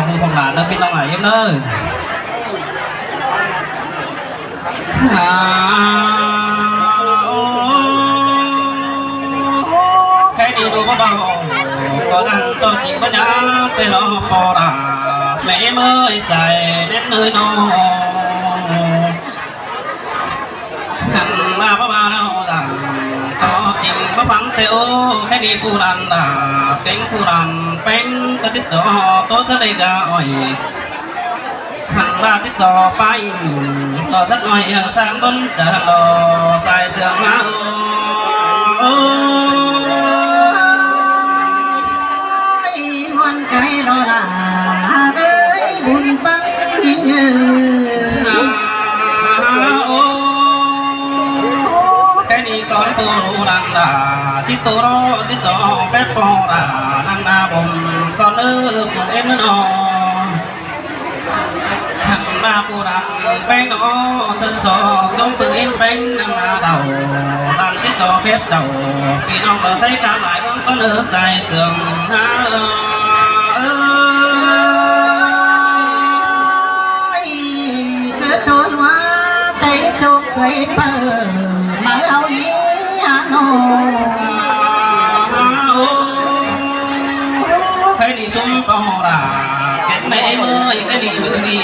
ຂອງລູກຂອງຫຼານເດີ ພີ່ນ້ອງຫຼາຍເອີຍເດີ. ໃຜດີດູບໍ່ເບົາ ກໍດັງຕໍ່ຈິງບໍ່ຍາກ ແຕ່ລໍພໍລາ ແມ່ເອີຍສາຍເດັດເອີຍນ້ອງ. ຫັ້ນວ່າບໍ່ວ່າແລ້ວດັງ ຕໍ່ຈິງບໍ່ຟັງແຕ່ໂອ ໃຜດີຜູ້ລັນດາ ເປັນຜູ້ລັນ ເປັນກະຕິດສອ ໂຕສະເລກາອ້ອຍ ຫັ້ນວ່າຕິດສອໄປ ລໍສັກໜ້ອຍ ເອີ ສ້າງບົນຈະລໍສາຍເຊື່ອງມາ ໂອ ຍ ມ່ວນໃຈລໍລາເອີຍ ບຸນປັນຍິງເອີຍ ໂອ ແຄ່ນີ້ກ່ອນໂຕລັນດາ ທີ່ໂຕລໍທີ່ສອແຟບພໍລາ ນັງນາບົນກ່ອນເອີ ຜູ້ເອັນນ້ອງ. ຫັ້ນວ່າຜູ້ລັນແປ້ງນ້ອງ ເທິງສອງຈົງເບິ່ງເອັນແປ້ງນາງນາເດົາ ລັນທີ່ສອເພັດເຈົ້າ ພີ່ນ້ອງກໍໃຊ້ການຫຼາຍເບິ່ງກໍເລີໃສ່ເຊື່ອງຫາເອີຍ ເກີດໂຕນວ່າແຕ່ຈົບເຄີຍເປີດມາເອົາອີຫານ້ອງ ໃຜນີ້ຊຸມກໍລາ ເປັນແມ່ເອີຍ ແຄ່ນີ້ມື້ນີ້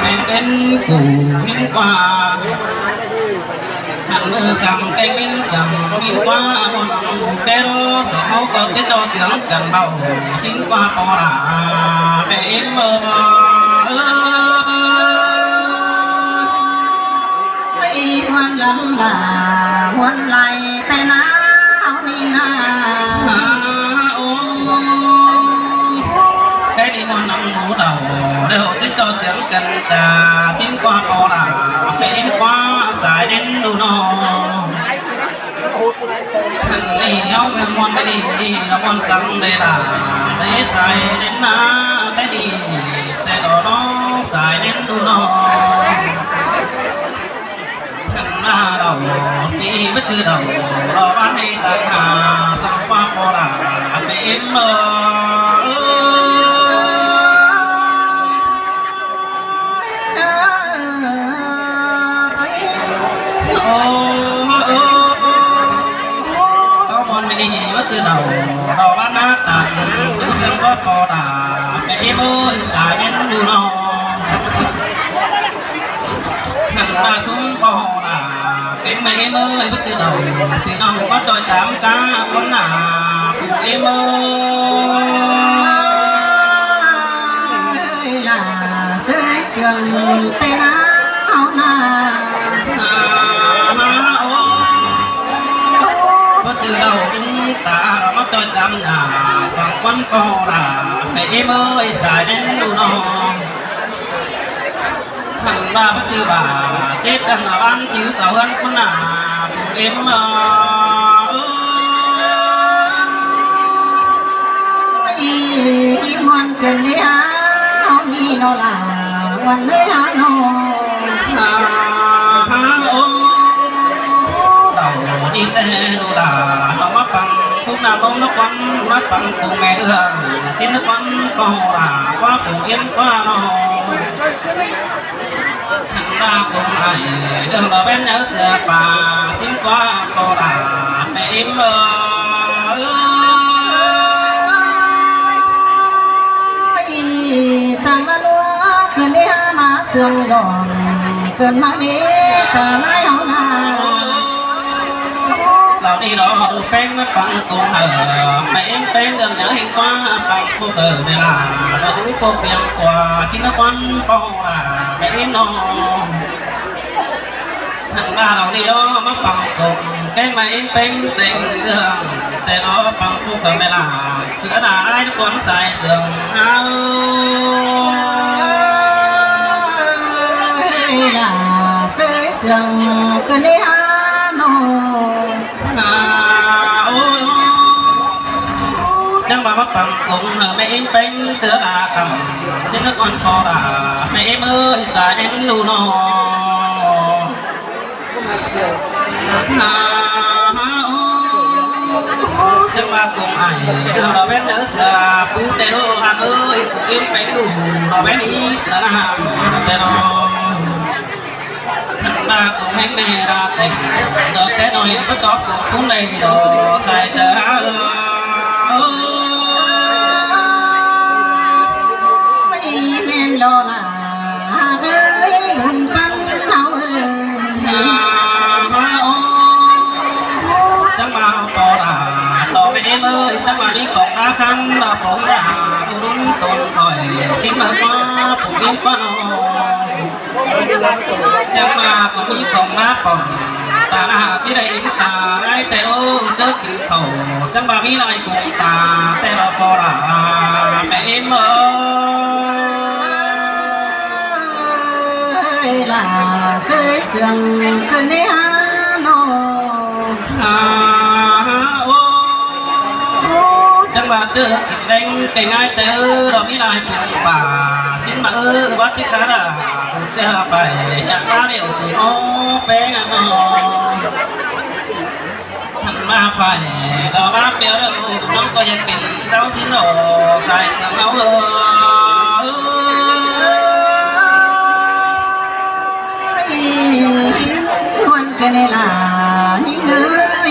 ເປັນ ເປັນກູ່ຍິງກວ່າ ຫັ້ນມື້ສຳແຕ່ງເປັນສຳຍິງກວ່າ ໝົດແຕ່ລໍສອງເຮົາກໍຈະເຈາະເຈືອງກັນເບົາ ສິງກວ່າພໍລາ ແມ່ເອີຍ ໄປມ່ວນລຳລາ ມ່ວນໄຫຼແຕ່ນາວນີ້ນາ ໂອ ແຕ່ນີ້ມ່ວນນຳໝູເດົາ ແລ້ວຊິເຈົ້າເຈີກັນຈາ ຊິງກວ່າພໍລາ ເປັນກວ່າສາຍເດັ່ນດູນ້ອງ ຫັ້ນນີ້ເຮົາແມ່ນມ່ວນໄປນີ້ ລະມ່ວນຈັງເດລາ ເດໄທເດນາ ແຕ່ນີ້ແຕ່ດອນ້ອງ ສາຍເດັ່ນດູນ້ອງ ຫັ້ນນາເດົາ ນີ້ບໍ່ຈື່ເດົາ ເດົາບ້ານໃຫ້ຕາຫາ ສັງຄວາມບໍ່ລາເຕັມເອີ ໂອ້ ໂອ້ ໂອ້ ເອົາບ່ອນໄປດີວ່າຄືເດົາ ເດົາບ້ານນາຕັນ ຄືເຊິ່ງບໍ່ພໍດາ ແມ່ເອີຍ ສາເຢັນຢູ່ເນາະ ຫັ້ນວ່າຊຸມບໍ່ລາ ເປັນແມ່ເອີຍ ບໍ່ຄືເດົາ ພີ່ນ້ອງມາຈອຍຕາມກາຄົນໜ້າ ເອີຍ ລາເຊີຍເຊື່ອງແຕ່ໜາວໜາ ມາ ໂອ້ ບໍ່ຄືເດົາ ຕາມາຈອຍຕາມໜ້າ ສອງຄົນກໍລາ ແມ່ເອີຍ ສາຍເດັ່ນຢູ່ເນາະ ຫັ້ນວ່າບໍ່ຈື່ວ່າ ເຈັດອັນນາວັນ ຊິວສາວເຮືອນຄົນໜ້າ ເອັມເອີຍ ມ່ວນເກີນເດເຮົານີ້ເນາະລາ ມ່ວນເລີຍເຮົາເນາະ ເຮົາ ເຮົາ ໂອ້ ເຮົານີ້ແຕ່ລູກຫຼານ ເຮົາມາຟັງທຸກນາລົມນະຄອນ ມາຟັງຜູ້ແມ່ເອື້ອງ ຊິນນະຄອນກໍວ່າ ວ່າຜູ້ເອັມວ່າເນາະ ຫັ້ນວ່າຄົງໄອເລື່ອງລາວແວ່ນເນື້ອເສືອປ່າ ຊິງກວ່າກໍລາແມ່ເອັມເອີຍ ຈັ່ງມານົວຂຶ້ນເດຫາມາເຊື່ອງຢອງ ເກີນມາເດຕານາຍເຮົານາ ລາວນີ້ລອແປ້ງມາປັງຕົງເອີ ແມ່ເອັມແປ້ງເລື່ອງຫຍັງເຫັນວ່າປັງ ພວກເອີເວລາ ລາວພວກພຽງກວ່າ ຊິນນະຄອນ ປອງລາແມ່ເອັມນ້ອງ ຫັ້ນວ່າລາວນີ້ລອມາປັງກົງ ແກ້ງມາເອັມເປັງແຕ່ງເລື່ອງ ແຕ່ລອປັງຜູ້ເກີດເວລາ ເສືອດາອ້າຍນະຄອນສາຍເຊື່ອງຫາເອີຍ ລາເຊີຍເຊື່ອງກະເນຫານ້ອງ ຫາໂອ ຈັ່ງວ່າມາປັງກົງເອີ ແມ່ເອັມເປັງເສືອດາຄຳ ຊິນນະຄອນພໍລາ ແມ່ເອັມເອີຍ ສາຍັງຢູ່ນ້ອງ ຫາໂອ ຈັ່ງວ່າກົງໄອ ເຮົາລະເວັນເດີເສືອ ປູແຕ່ໂລຫາເອີຍ ເອີນໄປດູເອົາໄປນີ້ສະນະຫາມແຕ່ນອນ ມາຂອງແຮງແມ່ລາແຕ່ງ ດອກແຕ່ນ້ອຍບໍ່ຕອບຂອບຄຸນໃດດອກ ສາຍເຈົ້າ. ໂອ້ຍ ແມ່ນດອກລະເອີຍ ບຸນປັນເຮົາເອີຍ ຈັ່ງວ່າເອົາຕໍ່ລາ ຕໍ່ແມ່ເອີຍ ຈັ່ງວ່າມີຂອງລາຄັນລາຂອງລາ ບຸນຕົນຂ້ອຍ ຊິມາວ່າຜູ້ຍິງກວ່ານ້ອງ ຈັ່ງວ່າກໍມີຂອງລາປ່ອນ ຕາໜ້າທີ່ໄດ້ອິງຕາໄດ້ແຕ່ໂອ້ ເຈີກິນເຂົ້າ ຈັ່ງວ່າມີຫຼາຍກຸງຕາ ແຕ່ລະພໍລາ ແມ່ເອີຍ ລາເຊີຍເຊື່ອງຂຶ້ນໃນຫານ້ອງ ຫາໂອ້ ຈັ່ງວ່າເຈີກິນແດງໄກ່ງ່າຍແຕ່ເອີ ລາມີຫຼາຍປູປາ ຊິມາເອີ ວັດທີ່ຄາລາ ເຈົ້າໄປ ຢາກມາແລ້ວໂອ້ ແປ້ງນ້ອງ ຫັ້ນມາໄຟ ດອກມາແປວເດີ ນ້ອງກໍຢາກເປັນເຈົ້າຊິນອ ສາຍເຊື່ອງເຮົາເອີຍ ມ່ວນກັນແດ່ລະຍິງເອີ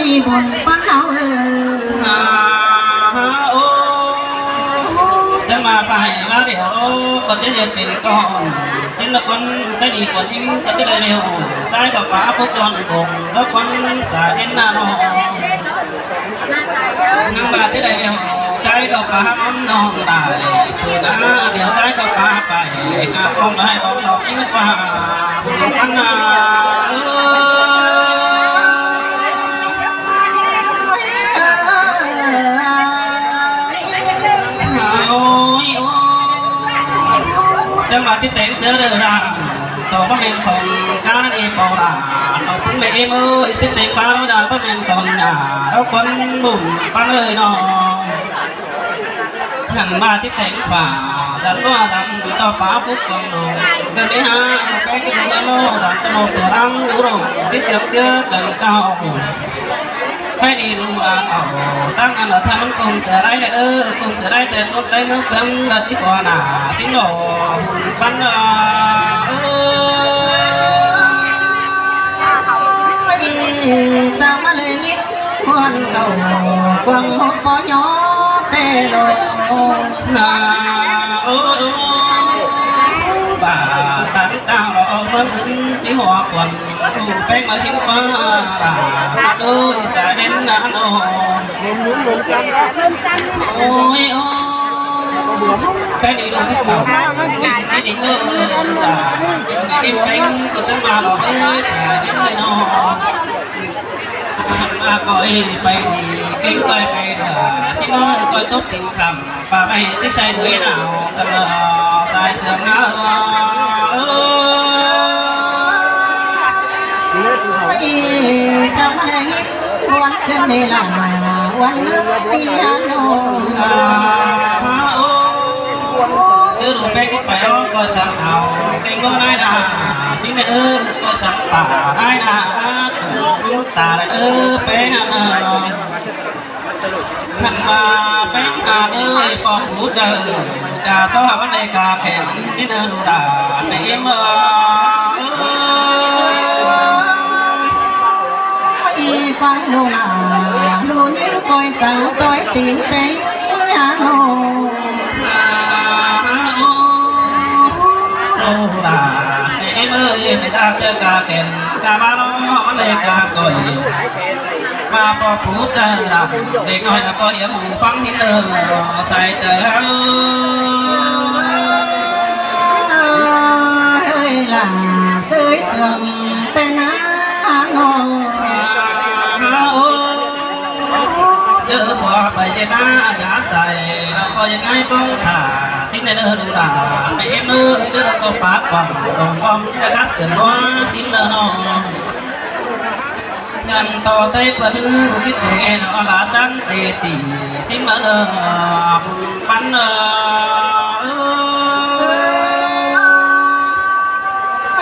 ຍ ບຸນປັນເຮົາເອີຍ ຫາໂອ້ ຈັ່ງມາໄຟມາແລ້ວ ກໍຈະຢາກເປັນກ່ອນ ຊິນລະຄົນໃຜດີກວ່າຍິງ ກໍຈະໄດ້ແລ້ວ ຊາຍກໍປາພຸກຍ້ອນກົງ ລະຄົນສາເຫັນໜ້ານ້ອງ ນາງວ່າຈະໄດ້ແລ້ວ ໃຈກໍປາຫ້າມນ້ອງໄດ້ ຜູ້ນາດຽວໃຈກໍປາໄປ ຫາຂອງໄດ້ຂອງດອກອີກວ່າ ອັນນາ ໂອ້ຍ ໂອ້ຍ ຈັງຫວະທີ່ແຕງເຈີເດີລາ ໂຕບໍ່ແມ່ນຂອງການເອປອລາ ໂຕເພິ່ນແມ່ເອເມີຍ ຊິແຕງຟ້າລາວດາ ບໍ່ແມ່ນຂອງຍາ ລາວຄົນບຸ້ມປັນເອີຍນ້ອງ ຫັ້ນວ່າຊິແຕງຟ້າ ດັນວ່າດັນຕໍ່ຟ້າຟຸກຂອງໂລກ ເດີນໄປຫາແປງກິນເດີໂລ ດັນຈະໂມກຕົວລັງຢູ່ໂລກ ຊິເກືອບເຈື່ອກັນເຈົ້າ ໃຫ້ດີລູກຫຼານເອົາ ຕັ້ງອັນລະທ່ານມັນກົງເສືອໄດ້ເດີ ກົງເສືອໄດ້ແຕ່ຕົວໃດເມືອງເພິ່ນລະຊິຂໍໜ້າ ຊິໂລກ ປັນເອີຍ ຈະມາເລີຍຍິນຄວນເຂົ້າ ກວາງຫົກບໍ່ຍອມແຕ່ໂລກ ນາ ໂອ້ ບາດຕັນຕາອອກເມືອງອື່ນທີ່ຫົວຄວັນ ແປ້ງມາຊິນຟ້າ ໂດຍສາເຫັນນາໂນ ໂອ້ຍ ໂອ້ ແປ້ງນີ້ໂດນທີ່ເຕົາ ທີ່ດິນເອີ ທີ່ແປ້ງກໍຈະມາດອກເອີຍ ສາເຫັນເລີຍເນາະ ມາກໍເອໄປດີ ເກັ່ງໄປໄປເດີ ຊິເອີ ກໍຕົກຕິງຄຳ ປາໄມ້ທີ່ໃສ່ໂດຍໜາວ ສະເໜີສາຍເຊື່ອມຫາ ເອີຍ ຈະມາໄດ້ຍິນຄວນເກີນເວລາ ວັນໜຶ່ງທີ່ຫານ້ອງ ເຈີລູກແປ້ງໄປອອກກໍສັງເອົາ ເກັ່ງບໍ່ນາຍໜ້າ ຊິແມ່ເອີ ກໍສັງປ່ານາຍໜ້າ ຕາເອີ ແປ້ງ ຄັນວ່າເປັນອາເອີຍ ປອງຫູເຈີ ກາຊອກມັນໄດ້ກາແຂນ ຊິເດີນດູດາເຕັມເອີ ອີສັງດູນາ ດູຍິງກ້ອຍສັງຕ້ອຍຕີນເຕຍໂນ ໂນລາເຕັມເອີຍ ໄດ້ກາເຈີກາແຂນ ກາມາລອມັນໄດ້ກາກ້ອຍ ວ່າພໍ່ຜູ້ເຈົ້າລະ ເດັກນ້ອຍລະກໍຮຽນຮູ້ຟັງເດີ ໃສ່ໃຈເຮົາ ເອີຍລະ ເຊີຍເຊື່ອງແຕ່ນານ້ອງ ເຈີພໍ່ໄປເຈນາຢ່າໃສ່ ລະກໍຍັງໄງຕ້ອງຖ້າ ຊິໄດ້ເດີລູກຫຼານ ໄປເອັມເດີ ເຈີກໍປາກກວ້າງ ຕ້ອງຄວາມທີ່ຈະຂັດເຄື່ອນຕົວ ຊິເດີນ້ອງ ງານຕໍ່ໄດ້ເພິ່ນ ທີ່ເຈນອລາຕັ້ງເຕຕີ ຊິມາເດີ ປັນເດີ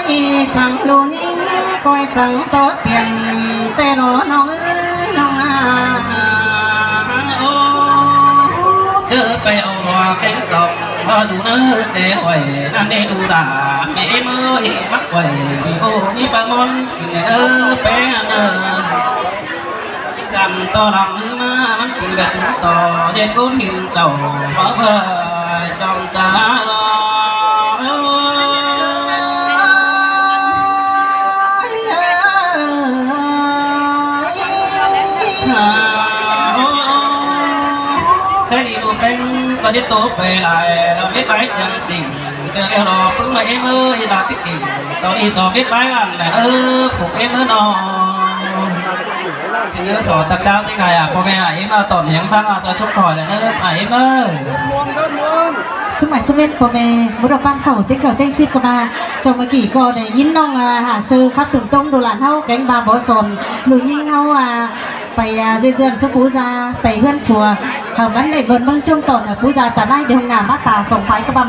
ອີສັງລູຍິງ ກ້ອຍສັງໂຕຕຽນ ແຕ່ໜໍນ້ອງເອີຍນ້ອງອາ ເຈີໄປເອົາຫົວແຂງຕອງ ກໍຢູ່ເນີແຈອ້ອຍນັ້ນເດ້ດູດາ ແມ່ເອີຍມັກໄວ້ມີໂອມີປາມອນເດີແປງເດີ ກັນຕໍ່ຫຼັງມືມາມັນກິນແບບຕໍ່ເຮັດກຸນເຫັນເຈົ້າບໍ່ເບີຈອມຕາລອ ແຄ່ນີ້ລູກເປັນກໍໄດ້ໂຕໄປຫຼາຍ ລະໄດ້ໄປຈັ່ງຊິງ ເຈີແລ້ວລອປຶ້ມມາເອງເອີຍລາຕິກິງ ຕອນນີ້ສອບໄດ້ໄປອັນແຫຼະເອີ ຜູກເອງເອີນ້ອງ ເຈີສອບຕັກເຈົ້າຕິກາຍອາ ພໍ່ແມ່ອາເອງມາຕອນຫຍັງຟັງອາຈານສົມຄອຍແຫຼະເອີ ອາເອງເອີຍ. ສະໄໝສະເວັນພໍ່ແມ່ ບໍ່ດອກປານເຂົ້າເຕັງເຂົ້າເຕັງສິບກໍມາ ເຈົ້າເມື່ອກີ້ກໍໄດ້ຍິນນ້ອງອາຫາເຊີຄັບຕົງໆ ດູຫຼານເຮົາແກງບາບໍ່ສອນ ລູກຍິງເຮົາອາ ໄປເຮືອນສຸປູຊາ ໄປເຮືອນຜົວ ເຮົາມັນໄດ້ເບິ່ນເບິ່ງຊົມຕອນປູຊາຕາໄນ ໃນຫ້ອງນ້ຳມາຕາສອງໄຟກະບາ